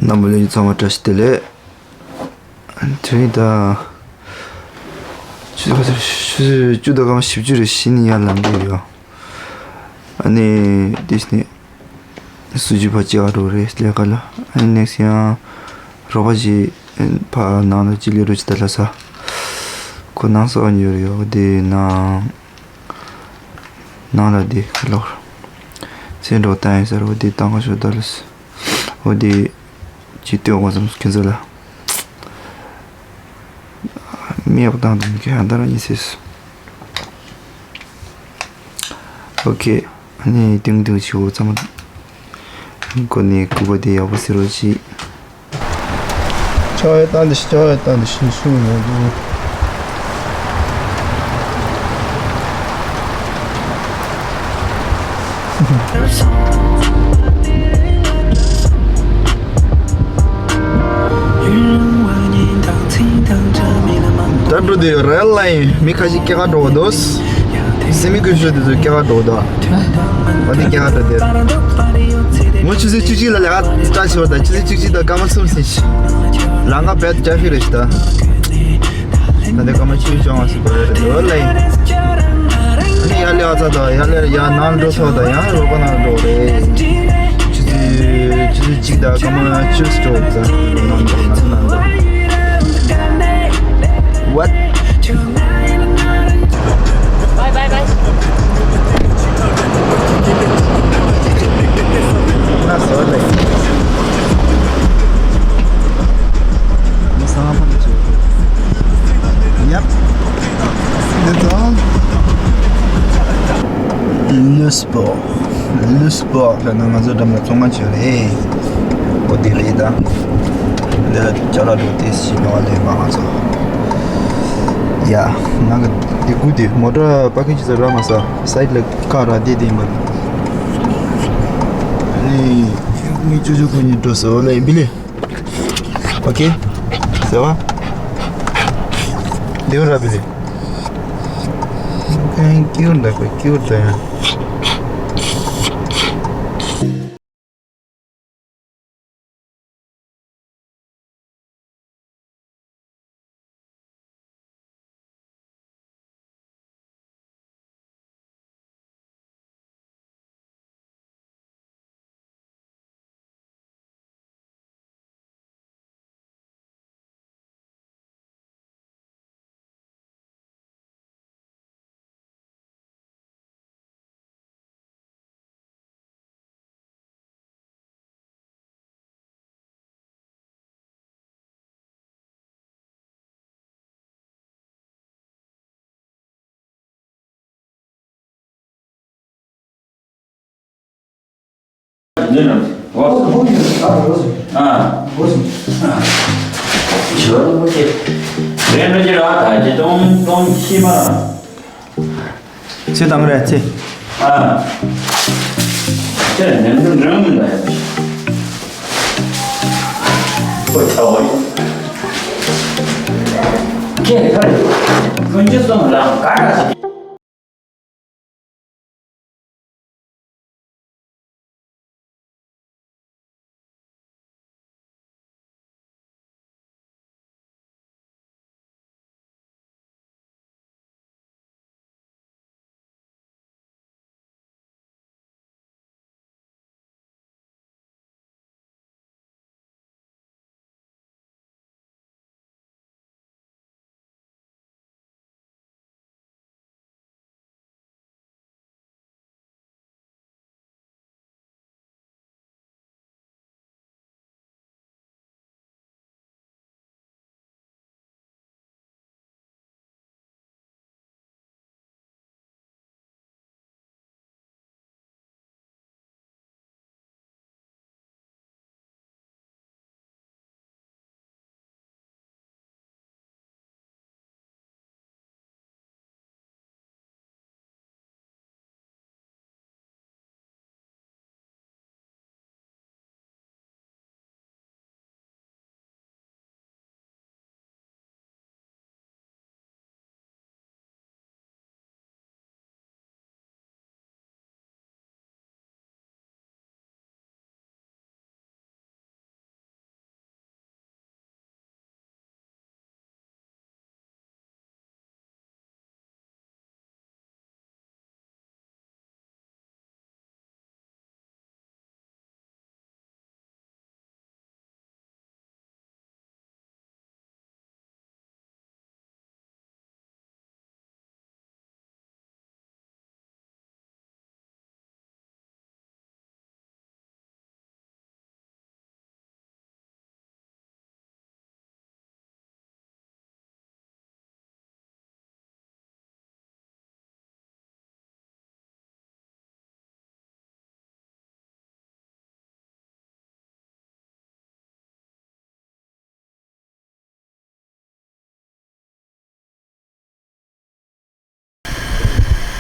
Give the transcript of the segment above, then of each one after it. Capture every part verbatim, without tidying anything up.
རྣམ་པ་ལྷན་རྒྱས་ཚང་མ་བཀྲ་ཤིས་བདེ་ལེགས། དེ་རིང་ད་ཆུ་ཚོད་ཆུ་ཚོད་བཅུ་དང་སྐར་མ་བཞི་བཅུ་རེ་བཞི་ནས་ཡར་ལངས་གི་ཡོད། ཨ་ནི་དེ་ནས་སུ་ཇི་ཕ་ཅིག་ཨ་རོ་རེད་ལས་ཀ་ལ། ཨ་ནི་ནེགསི་ཡང་རོགས་པ་ཞིག་ཕ་ནང་ལ་ཅི་ལས་རོགས་ཅི་ད་ལ་ས་ཁོ་ནང་སོགས་ཉོས་ཡོད་དེ་ནང་། ནང་ལ་དེ་ལོག་སེམས་འགྲོ་བཏང་ཡིན་ཟེར། འོ་དེ་བཏང་ག་ཤོག་ད་ལོས། འོ་དེ་ཅི་ལྟོས་འོ་ཙམ་ཁྱེད་ཚོ་ལ་མི་ཡག་པོ་བཏང་དུ་མི་ཁྱེད་ཧ་ད་རང་ཡིན་ཟེར། ཨོ་ཁེ། ཨ་ནི་ཏིང་ཏིང་ཆི་འོ་ཙམ་གོ་ནས་སྐུད་པ་དེ་ཡག་པོ་ཟེར་རོགས་ཅི། ཆོག་ཡོད་ད་འདི་ཤི་ཆོག་ཡོད་ད་འདི་ཤི་ཤུ་ཡོད་འདུག་ད་འགྲོ་དུས་རེལ་ལ་ཡིན། མི་ཁ་ཤས་སྐྱེལ་ག་འགྲོ་གི་འདུག་སེ་མི་ཀུ་ཤོད་དེ་ཚོ་སྐྱེལ་ག་འགྲོ་གི་འདུག་འོ་དེ་སྐྱེལ་ག་འགྲོ་དེ། ངོ་ཆུ་ཚོད་བཅུ་གཅིག་ལ་ལས་ཀ་སྐྲག་ཆེ་བ་དང་ཆུ་ཚོད་བཅུ་གཅིག་དང་སྐར་མ་གསུམ་ཟིན་ཤི། ལམ་ཁ་བེད་རྒྱ་ཕི་རེ་ཤི་ད། ད་ལྟ་སྐར་མ་བཅུ་བཅོ་ལྔ་ཟིན་པ་རེད་འདུག་ལ་ཡིན། ཨ་ནི་ཡར་ལས་ཀ་ཚར་དང་ཡར་ལས་ཡར་ནང་འགྲོ་ཚར་དང་ཡང་རོགས་པ་ནང་འགྲོ་རེད། ཆུ་ཚོད་ཆུ་ཚོད་གཅིག་དང་སྐར་མ་བཅུ་སྤྲོ་ཚར་ནང་འགྲོ་ནང་ནང་འགྲོ། What? Bye bye bye. ང་ཟོ་ལེ། ང་ས་ང་ཕ་ལ་ཆུ། Yep. That's all. Le sport. Le sport ལ་ན་ང་ཚོ་འགྲམ་ལ་བཙོང་མཁན་ཅིག་ཡོད་རེད། འོ་དེ་རེད་ད། འདི་ལ་ཅ་ལག་འགྲོ་དེ་ཞིག་ནོར་ལས་མ་ང་ཚོ། ཡ། ང་གི་དེ་དགུ་དེ་མོ་ཊ་པར་ཀིང་ཅིག་ས་ར་མ་ས་སའིད་ལ་ཀ་ར་དེ་དེ་མ། ཨ་ནི་ངའི་ཅོ་ཅོ་ཁོ་གཉིས་འགྲོ་སོང་ལེ་བི་ལེ། ཨོ་ཁེ། ཟེར་བ། དེའུ་ར་བི་ལེ། ཀེའུ་འདྲ་པོ་ཀེའུ་འདྲ་ཡང་། ཚེ་དང་རེ་ཚེ། ཨ། ཁྱེད་ཉན་དུ་འགྲོ་མི་འདུག་ཡ། ཁོ་ཆ་བོ་ཡིན། ཁྱེད་ཁ་རེ། ཀུན་གྱི་གསུང་ལ་ག་འདྲ་ཞིག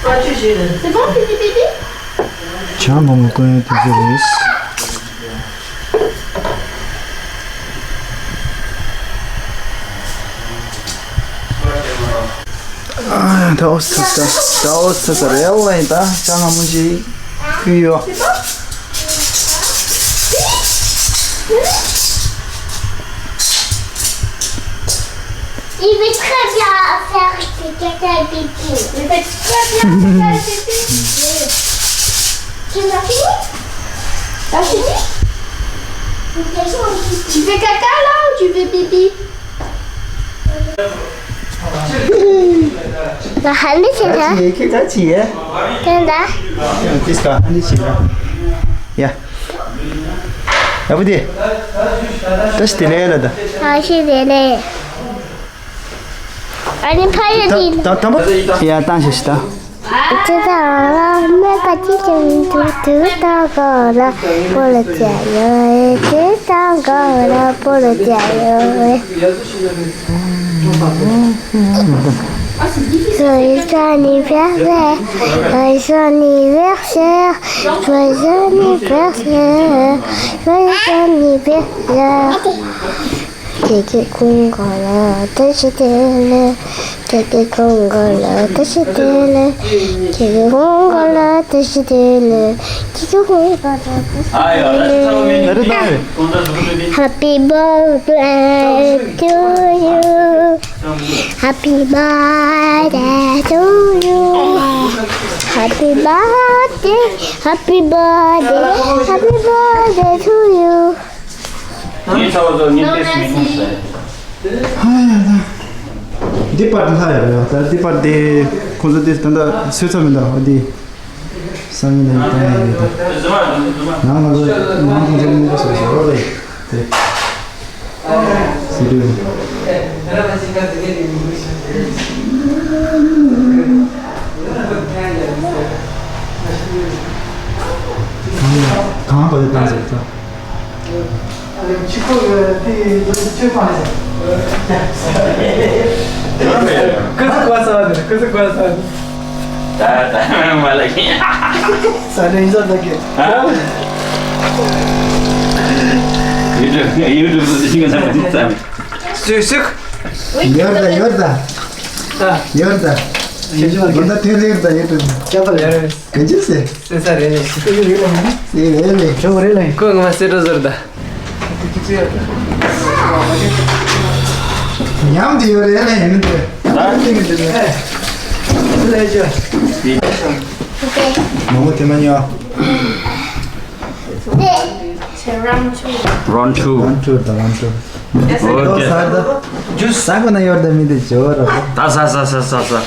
C'est bon, Pipi Pipi? ཇ་མ་མོ་བསྐོལ་ཡག་དེ་ཚོ་རེད། ཨ། ད་འོ་ས་ས་ད་འོ་ས་ས་རེད་ལ་ཡིན། ད་ཇ་མ་མོ་ཅིག་ཕུལ་ཡོད། Il veut très bien faire ses caca et pipi. Il veut très bien faire ses pipi. Tu m'as fini? T'as fini? Tu fais caca là ou tu fais pipi? ང་ཧ་ལས་བྱེད་ད། ཁྱེད་ད་ཅི་ཡས། ཁྱེད་ད། ཡ། ཏིས་ཀ་ཧ་ལས་བྱེད་ད། ཡ། ཡ་བུ་དེ། བཀྲ་ཤིས་བདེ་ལེགས་ལ་ད། བཀྲ་ཤིས་བདེ་ལེགས། ཨ་ནི་ཕ་ཡུལ་དེ། ད་ད་ད་ཡ་བཏང་ཞིག་ཞིག་ད། ཅི་ད་ལ་མེ་ཀ་ཅི་ཅི་དུ་དུ་ད་གོ་ལ་པོ་ལ་ཅ་ཡོ་ཅི་ད་གོ་ལ་པོ་ལ་ཅ་ཡོ། Joyeux anniversaire, joyeux anniversaire, joyeux anniversaire, joyeux anniversaire. ཁྱེད་ཀྱི་ཁོང་ག་ལ་བཀྲ་ཤིས་བདེ་ལེགས། ཁྱེད་ཀྱི་ཁོང་ག་ལ་བཀྲ་ཤིས་བདེ་ལེགས། ཁྱེད་ཀྱི་ཁོང་ག་ལ་བཀྲ་ཤིས་བདེ་ལེགས། ཁྱེད་ཀྱི་ཁོང་ག་ལ་བཀྲ་ཤིས་བདེ་ལེགས། Happy birthday to you. Happy birthday to you. Happy birthday, happy birthday, happy birthday to you. ངའི་ཚ་བ་ཚོ་ངའི་ཏེས་མི་ཁུངས་ཟེར། ཧ་ཡ་ད། འདི་པར་འདི་ལྷ་ཡ་རེད་ཡ། ད་འདི་པར་འདི་ཁོང་ཚོ་འདི་ད་ལྟ་གསོལ་ཚ་མི་འདུག་འདི། སང་ཉིན་ལ་ཡིན་ད་ཡིན་ད། ང་ང་ཚོ་ང་ཁོང་ཚོ་མི་འདུག་ཟེར་ཟེར་རོགས་རེད་དེ། སི་ཏུ། གང་པ་དེ་བཏང་ཟེར་ད། ཁོ་ཚོ་གོ་ས་བ་དེ། ཁོ་ཚོ་གོ་ས་བ་དེ། ད་ད་མ་ལ་གི། ས་རེ་ཡིན་ས་ད་གི། ཡུ་ཊུབ་ཡུ་ཊུབ་སུ་ཞིག་ན་མ་ཚིག་ཙམ། སུ་སུ། ཡོར་ད་ཡོར་ད། ཡོར་ད། ཡོར་ད་ཐེ་ལེར་ད་ཡོར་ད། ཅག་པ་ལེར། གན་ཅི་སེ། སེ་ས་རེ་ལེ། སེ་རེ་ལེ། ཁྱོད་རེ་ལེ། ཁོ་ང་མ་སེ་ར་ཟོར་ད། ཉམས་དེ་ཡོད་རེད་ལེ་ཡིན་དེ། ད་ཏིང་དེ་ལེ། ལེ་ཅོ། མོ་མོ་དེ་མ་ཉོ། Round two. Round two. Round two ད་round two. ཨོ་ཁེ། ད་ད། ཇུས་ཟ་གོ་ན་ཡོད་ད་མི་དེ་ཇོ་ར། ད་ཟ་ཟ་ཟ་ཟ་ཟ།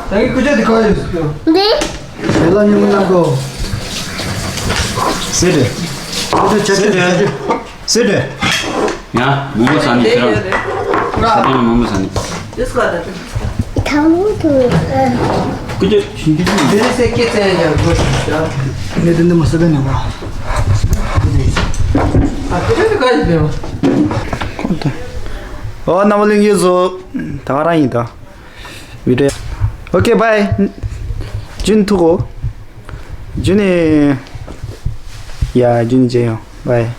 ད་གི་ཀུ་ཅོ་དེ་ཁོ་ཡོད། འདི། དེ་ལ་ཉོ་མི་ན་གོ། སེ་རེ། ཆ་ཆ་ཆ་ཆ། སེ་རེ། ཡ། མོ་མོ་ཟ་ནི་ཁྱེད་རང་། ས་ཏང་མོ་མོ་ཟ་ནི། ཐང་མོ་དུ། ཀུ་ཅོ་ཞིང་ཀུ་ཅོ། དེ་ནི་སེ་ཀེ་ཙེ་ཡང་གོ་ཤི་ཤ། ནི་དེ་འདི་མོ་སེ་བེ་ནི་མ། ཨ་ཀུ་ཅོ་དེ་ག་ཡི་བེ་མ། ཁོ་ད། ཨོ་རྣམ་པ་ལྷན་རྒྱས་ཚོ། ད་ག་རང་ཡིན་ད། བི་ཌི་ཡོ། ཨོ་ཁེ་བྷའི། ཇུན་ཐུག་གོ། ཇུན་ནི། ཡ་ཇུན་ནི་ཇེ་ཡོང་བྷའི།